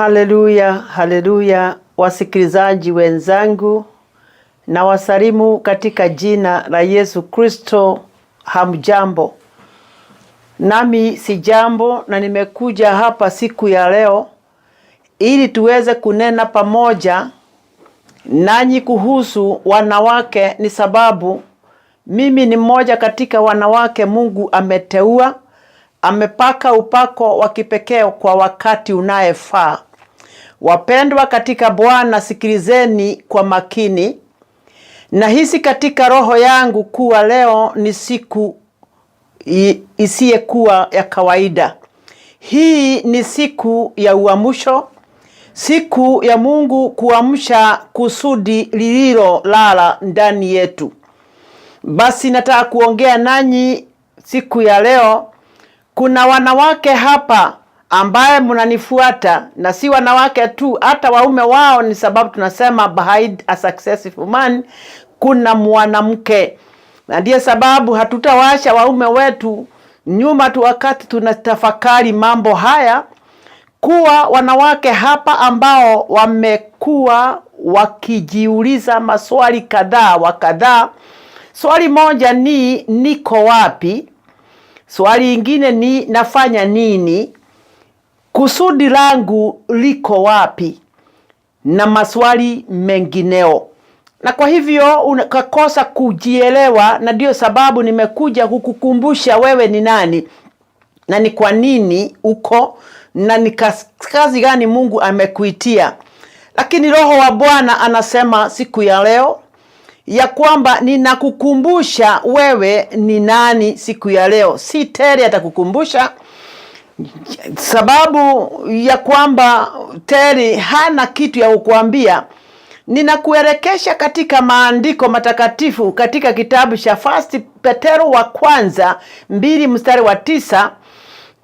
Haleluya, haleluya, wasikilizaji wenzangu, na wasalimu katika jina la Yesu Kristo. Hamjambo? Nami si jambo, na nimekuja hapa siku ya leo ili tuweze kunena pamoja nanyi kuhusu wanawake. Ni sababu mimi ni mmoja katika wanawake Mungu ameteua, amepaka upako wa kipekee kwa wakati unayefaa. Wapendwa katika Bwana, sikilizeni kwa makini. Nahisi katika roho yangu kuwa leo ni siku isiyekuwa ya kawaida. Hii ni siku ya uamsho, siku ya Mungu kuamsha kusudi lililolala ndani yetu. Basi nataka kuongea nanyi siku ya leo. Kuna wanawake hapa ambaye mnanifuata, na si wanawake tu, hata waume wao. Ni sababu tunasema behind a successful man kuna mwanamke, na ndiye sababu hatutawasha waume wetu nyuma tu wakati tunatafakari mambo haya, kuwa wanawake hapa ambao wamekuwa wakijiuliza maswali kadhaa wa kadhaa. Swali moja ni niko wapi? Swali ingine ni nafanya nini? Kusudi langu liko wapi? Na maswali mengineo. Na kwa hivyo ukakosa kujielewa, na ndio sababu nimekuja kukukumbusha wewe ni nani na ni kwa nini uko na ni kazi gani Mungu amekuitia. Lakini Roho wa Bwana anasema siku ya leo ya kwamba ninakukumbusha wewe ni nani siku ya leo. Si Terry atakukumbusha, sababu ya kwamba Terry hana kitu ya kukuambia. Ninakuelekesha katika maandiko matakatifu katika kitabu cha First Petero wa kwanza 2 mstari wa 9,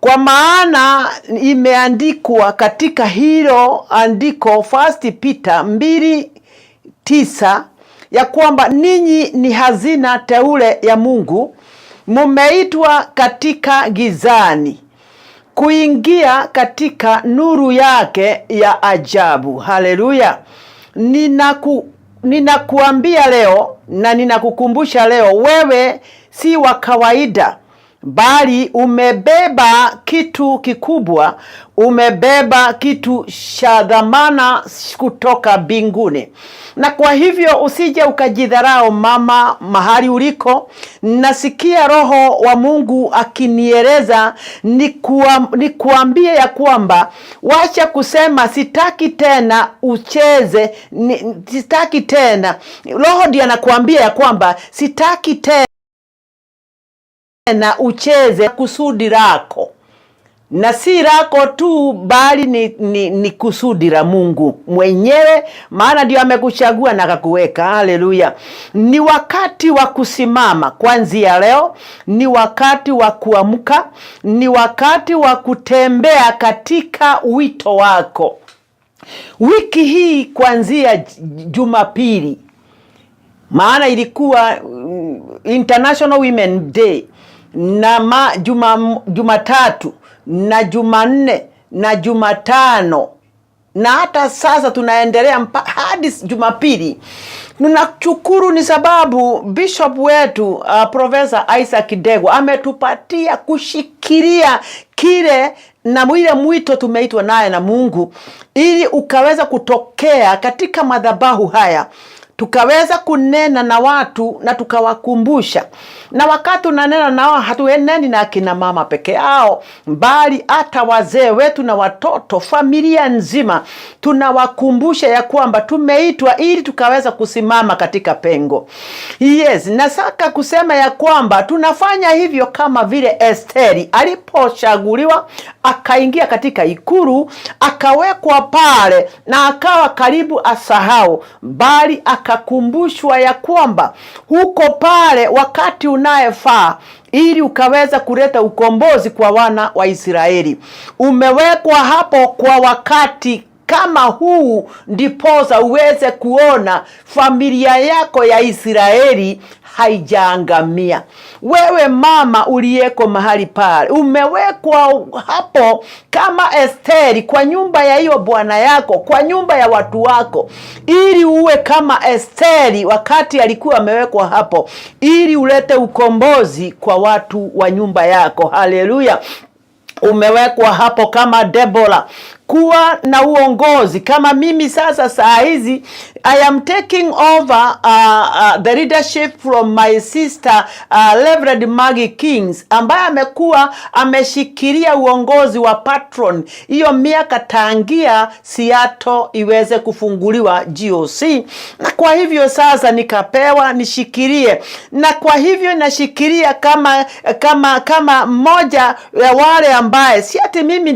kwa maana imeandikwa katika hilo andiko First Peter 2:9 ya kwamba ninyi ni hazina teule ya Mungu, mumeitwa katika gizani kuingia katika nuru yake ya ajabu. Haleluya! Ninakuambia leo na ninakukumbusha leo, wewe si wa kawaida, bali umebeba kitu kikubwa, umebeba kitu cha dhamana kutoka mbinguni. Na kwa hivyo usije ukajidharau, mama, mahali uliko. Nasikia Roho wa Mungu akinieleza nikuambie ya kwamba wacha kusema sitaki tena ucheze sitaki tena. Roho ndiye anakuambia ya kwamba sitaki tena na ucheze kusudi lako, na si lako tu, bali ni kusudi la Mungu mwenyewe, maana ndio amekuchagua na akakuweka. Haleluya! Ni wakati wa kusimama kuanzia leo, ni wakati wa kuamka, ni wakati wa kutembea katika wito wako. Wiki hii kuanzia Jumapili, maana ilikuwa International Women Day na Jumatatu na Jumanne na Jumatano na hata sasa tunaendelea hadi Jumapili. Tunashukuru ni sababu bishop wetu Profesa Isaac Ndegwa ametupatia kushikilia kile na ile mwito tumeitwa naye na Mungu, ili ukaweza kutokea katika madhabahu haya tukaweza kunena na watu na tukawakumbusha. Na wakati unanena nao, hatueneni na akina mama peke yao, bali hata wazee wetu na watoto, familia nzima, tunawakumbusha ya kwamba tumeitwa ili tukaweza kusimama katika pengo. Yes, nataka kusema ya kwamba tunafanya hivyo kama vile Esteri alipochaguliwa akaingia katika ikulu akawekwa pale na akawa karibu asahau, bali akakumbushwa ya kwamba huko pale wakati unayefaa ili ukaweza kuleta ukombozi kwa wana wa Israeli. Umewekwa hapo kwa wakati kama huu, ndiposa uweze kuona familia yako ya Israeli haijaangamia. Wewe mama uliyeko mahali pale, umewekwa hapo kama Esteri kwa nyumba ya hiyo bwana yako, kwa nyumba ya watu wako, ili uwe kama Esteri wakati alikuwa amewekwa hapo, ili ulete ukombozi kwa watu wa nyumba yako. Haleluya! Umewekwa hapo kama Debora kuwa na uongozi kama mimi sasa. Saa hizi I am taking over the leadership from my sister Reverend Maggie Kings ambaye amekuwa ameshikilia uongozi wa patron hiyo miaka tangia Seattle iweze kufunguliwa GOC, na kwa hivyo sasa nikapewa nishikilie, na kwa hivyo nashikilia kama mmoja ya wale ambaye si ati mimi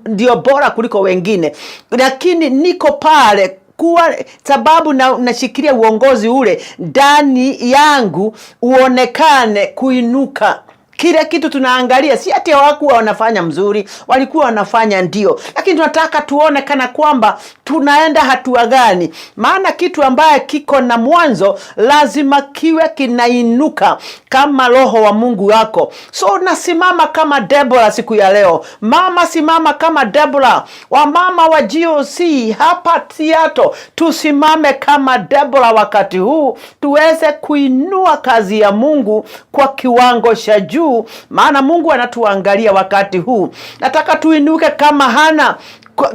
ndio bora kuliko wengine, lakini niko pale kuwa sababu na nashikilia uongozi ule ndani yangu uonekane kuinuka. Kile kitu tunaangalia, si ati hawakuwa wanafanya mzuri, walikuwa wanafanya ndio, lakini tunataka tuone kana kwamba tunaenda hatua gani. Maana kitu ambaye kiko na mwanzo lazima kiwe kinainuka kama Roho wa Mungu wako. So nasimama kama Debora siku ya leo, mama, simama kama Debora. Wamama wa GOC hapa Seattle, tusimame kama Debora wakati huu, tuweze kuinua kazi ya Mungu kwa kiwango cha juu, maana Mungu anatuangalia wakati huu. Nataka tuinuke kama Hana.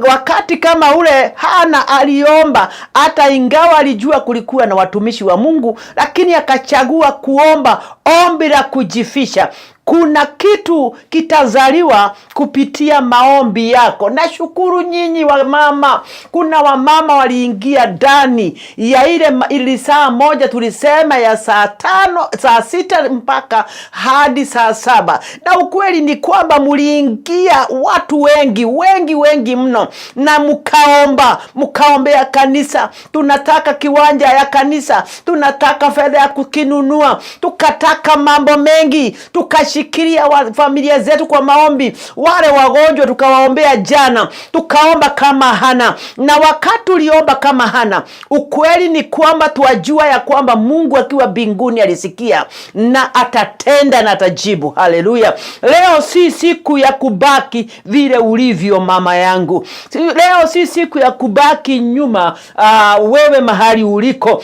Wakati kama ule Hana aliomba, hata ingawa alijua kulikuwa na watumishi wa Mungu, lakini akachagua kuomba ombi la kujifisha. Kuna kitu kitazaliwa kupitia maombi yako. Nashukuru nyinyi wamama, kuna wamama waliingia ndani ya ile ili saa moja tulisema ya saa 5, saa 6 mpaka hadi saa 7, na ukweli ni kwamba mliingia watu wengi wengi wengi mno, na mkaomba, mkaombea kanisa. Tunataka kiwanja ya kanisa, tunataka fedha ya kukinunua, tukataka mambo mengi, tukashikilia familia zetu kwa maombi. Wale wagonjwa tukawaombea jana, tukaomba kama Hana, na wakati uliomba kama Hana, ukweli ni kwamba twajua ya kwamba Mungu akiwa mbinguni alisikia na atatenda na atajibu. Haleluya! Leo si siku ya kubaki vile ulivyo, mama yangu. Leo si siku ya kubaki nyuma, wewe mahali uliko.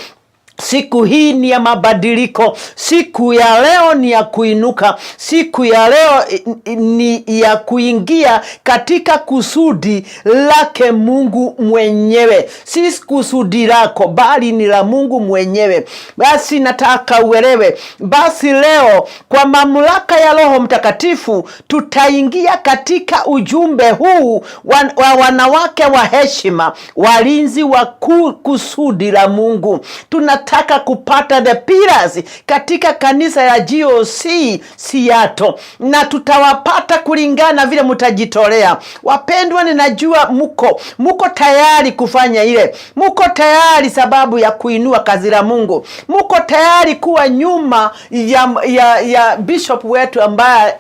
Siku hii ni ya mabadiliko. Siku ya leo ni ya kuinuka. Siku ya leo ni ya kuingia katika kusudi lake Mungu mwenyewe, si kusudi lako, bali ni la Mungu mwenyewe. Basi nataka uelewe. Basi leo kwa mamlaka ya Roho Mtakatifu tutaingia katika ujumbe huu wa wanawake wa heshima, walinzi wa kusudi la Mungu. Tunataka kupata the pillars katika kanisa ya GOC Seattle, na tutawapata kulingana vile mtajitolea. Wapendwa, ninajua muko tayari kufanya ile, muko tayari sababu ya kuinua kazi la Mungu, muko tayari kuwa nyuma ya bishop wetu ambaye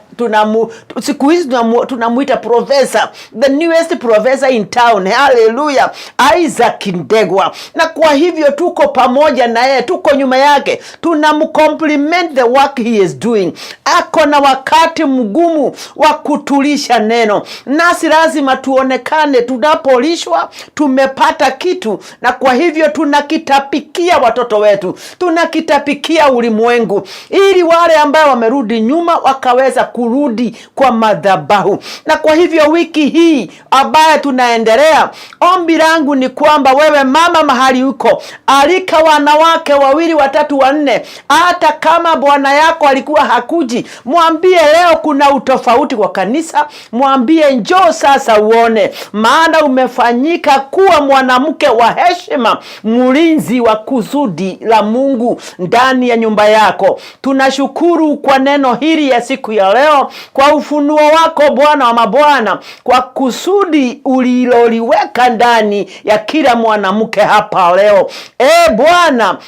siku hizi tunamuita professor, the newest professor in town. Haleluya, Isaac Ndegwa. Na kwa hivyo tuko pamoja na yeye, tuko nyuma yake, tunamcompliment the work he is doing. Ako na wakati mgumu wa kutulisha neno, nasi lazima tuonekane tunapolishwa tumepata kitu, na kwa hivyo tunakitapikia watoto wetu, tunakitapikia ulimwengu, ili wale ambao wamerudi nyuma wakaweza kurudi kwa madhabahu. Na kwa hivyo wiki hii ambaye tunaendelea, ombi langu ni kwamba wewe mama mahali uko, alika wanawake wawili, watatu, wanne. Hata kama bwana yako alikuwa hakuji, mwambie leo kuna utofauti kwa kanisa, mwambie njoo sasa uone, maana umefanyika kuwa mwanamke wa heshima, mlinzi wa kusudi la Mungu ndani ya nyumba yako. Tunashukuru kwa neno hili ya siku ya leo, kwa ufunuo wako Bwana wa mabwana, kwa kusudi uliloliweka ndani ya kila mwanamke hapa leo. E Bwana,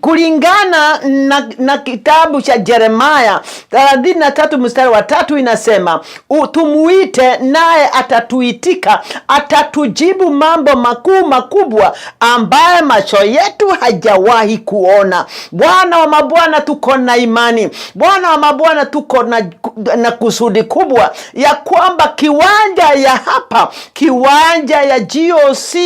Kulingana na kitabu cha Jeremaya 33 mstari wa 3 inasema, tumuite naye atatuitika, atatujibu mambo makuu makubwa ambaye macho yetu hajawahi kuona. Bwana wa mabwana, tuko na imani. Bwana wa mabwana, tuko na kusudi kubwa ya kwamba kiwanja ya hapa, kiwanja ya GOC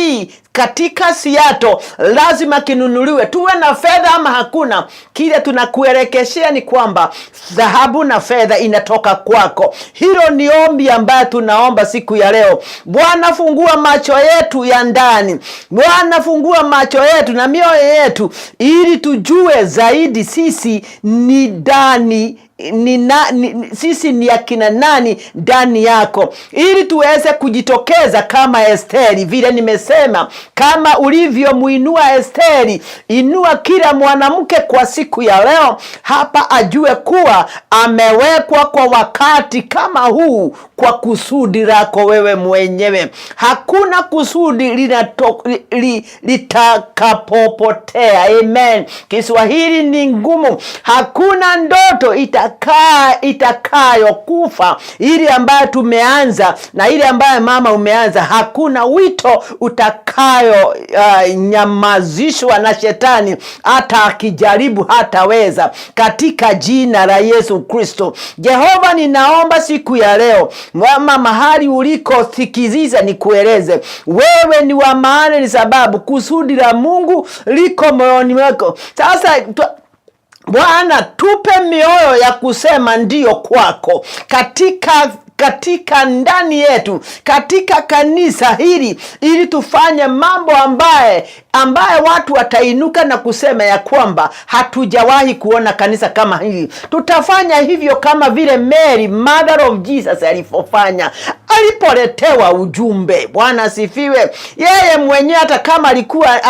katika Seattle lazima kinunuliwe, tuwe na fedha ama hakuna. Kile tunakuelekeshea ni kwamba dhahabu na fedha inatoka kwako. Hilo ni ombi ambayo tunaomba siku ya leo. Bwana, fungua macho yetu ya ndani. Bwana, fungua macho yetu na mioyo yetu, ili tujue zaidi sisi ni ndani ni na, ni, sisi ni akina nani ndani yako, ili tuweze kujitokeza kama Esteri. Vile nimesema, kama ulivyomuinua Esteri, inua kila mwanamke kwa siku ya leo hapa, ajue kuwa amewekwa kwa wakati kama huu kwa kusudi lako wewe mwenyewe. Hakuna kusudi litakapopotea. Amen. Kiswahili ni ngumu. Hakuna ndoto itakayokufa, ile ambayo tumeanza na ile ambayo mama umeanza. Hakuna wito utakayo nyamazishwa na shetani, hata akijaribu hataweza, katika jina la Yesu Kristo. Jehova, ninaomba siku ya leo, mama, mahali uliko sikiziza, nikueleze wewe ni wa maana, ni sababu kusudi la Mungu liko moyoni mwako. Sasa Bwana, tupe mioyo ya kusema ndiyo kwako katika ndani yetu, katika kanisa hili, ili tufanye mambo ambaye watu watainuka na kusema ya kwamba hatujawahi kuona kanisa kama hili. Tutafanya hivyo kama vile Mary mother of Jesus alivyofanya alipoletewa ujumbe. Bwana asifiwe. Yeye mwenyewe hata kama alikuwa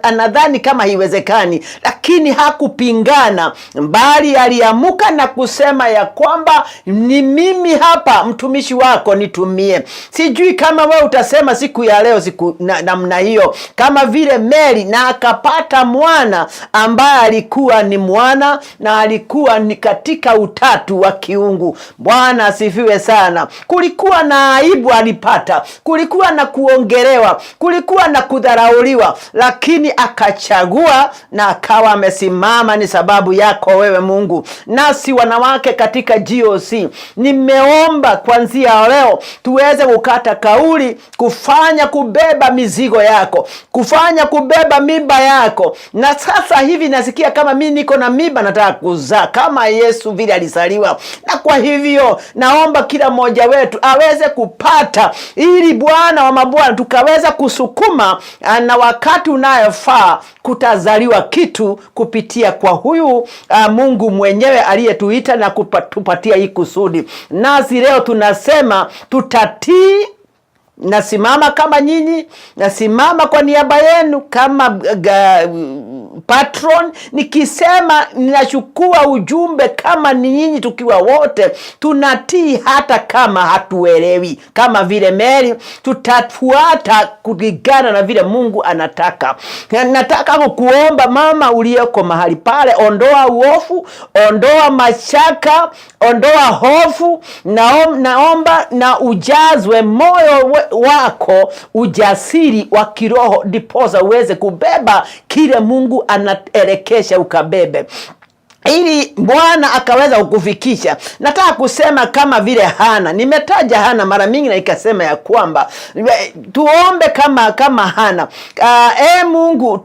anadhani kama haiwezekani, lakini hakupingana, bali aliamuka na kusema ya kwamba ni mimi hapa mtumishi wako, nitumie. Sijui kama wewe utasema siku ya leo siku namna hiyo, kama vile Mary, na akapata mwana ambaye alikuwa ni mwana na alikuwa ni katika utatu wa kiungu. Bwana asifiwe sana. Kulikuwa na aibu alipata, kulikuwa na kuongelewa, kulikuwa na kudharauliwa, lakini akachagua na akawa amesimama. Ni sababu yako wewe Mungu. Nasi wanawake katika GOC, nimeomba kuanzia leo tuweze kukata kauli, kufanya kubeba mizigo yako, kufanya kubeba mimba yako. Na sasa hivi nasikia kama mi niko na mimba, nataka kuzaa kama Yesu vile alizaliwa. Na kwa hivyo naomba kila mmoja wetu aweze kupata, ili Bwana wa mabwana tukaweza kusukuma, na wakati unayofaa kutazaliwa kitu kupitia kwa huyu Mungu mwenyewe aliyetuita na kutupatia hii kusudi. Nasi leo tunasema tutatii. Nasimama kama nyinyi, nasimama kwa niaba yenu kama patron, nikisema ninachukua ujumbe kama ni nyinyi, tukiwa wote tunatii, hata kama hatuelewi. Kama vile Mary, tutafuata kulingana na vile Mungu anataka. Nataka kukuomba mama uliyeko mahali pale, ondoa uofu, ondoa mashaka, ondoa hofu. Naomba na ujazwe moyo wako ujasiri wa kiroho, ndiposa uweze kubeba kile Mungu anaelekesha ukabebe, ili Bwana akaweza kukufikisha. Nataka kusema kama vile Hana, nimetaja Hana mara mingi na ikasema ya kwamba tuombe kama Hana. Mungu,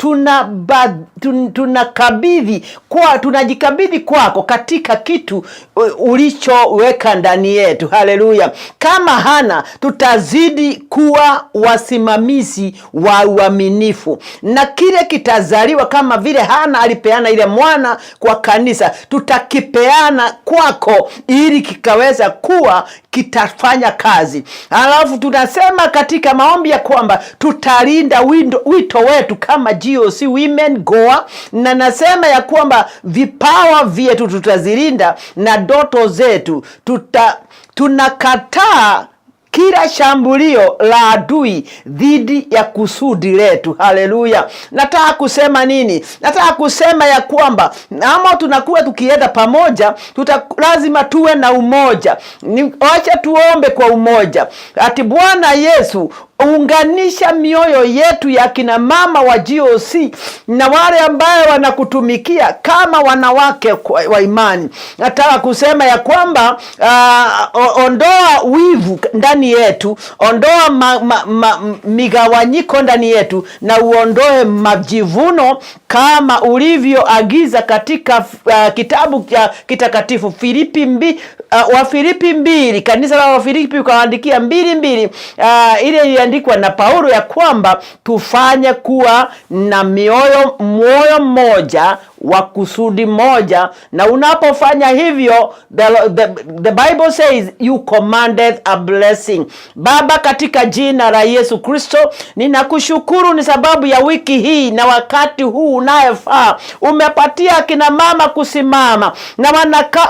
tunajikabidhi kwako katika kitu ulichoweka ndani yetu. Haleluya! Kama Hana tutazidi kuwa wasimamizi wa uaminifu, na kile kitazaliwa kama vile Hana alipeana ile mwana kwa kanisa, tutakipeana kwako ili kikaweza kuwa kitafanya kazi. Alafu tunasema katika maombi ya kwamba tutalinda wito wetu kama GOC Women Goa, na nasema ya kwamba vipawa vyetu tutazilinda na ndoto zetu tunakataa kila shambulio la adui dhidi ya kusudi letu. Haleluya! Nataka kusema nini? Nataka kusema ya kwamba ama tunakuwa tukienda pamoja, lazima tuwe na umoja. Wacha tuombe kwa umoja, ati Bwana Yesu, unganisha mioyo yetu ya kina mama wa GOC na wale ambaye wanakutumikia kama wanawake wa imani. Nataka kusema ya kwamba ondoa wivu ndani yetu, ondoa migawanyiko ndani yetu, na uondoe majivuno kama ulivyoagiza katika kitabu cha kitakatifu Filipi Wafilipi 2, kanisa la Wafilipi ukawaandikia 2:2, ile iliandikwa na Paulo ya kwamba tufanye kuwa na moyo mmoja wa kusudi moja, na unapofanya hivyo the Bible says you commanded a blessing. Baba, katika jina la Yesu Kristo ninakushukuru ni sababu ya wiki hii na wakati huu unayefaa umepatia akina mama kusimama na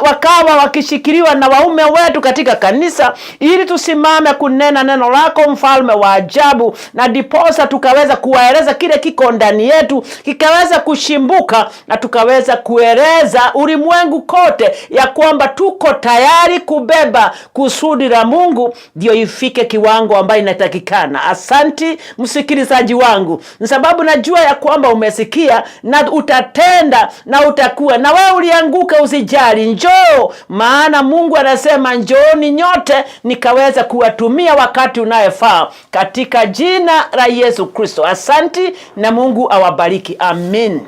wakawa wakishikiliwa na waume wetu katika kanisa, ili tusimame kunena neno lako, mfalme wa ajabu, na diposa tukaweza kuwaeleza kile kiko ndani yetu, kikaweza kushimbuka na tukaweza kueleza ulimwengu kote ya kwamba tuko tayari kubeba kusudi la Mungu ndio ifike kiwango ambayo inatakikana. Asanti msikilizaji wangu, ni sababu najua ya kwamba umesikia na utatenda na utakuwa na wewe. Ulianguka, usijali, njoo, maana Mungu anasema njooni nyote nikaweza kuwatumia wakati unayefaa, katika jina la Yesu Kristo. Asanti na Mungu awabariki. Amin.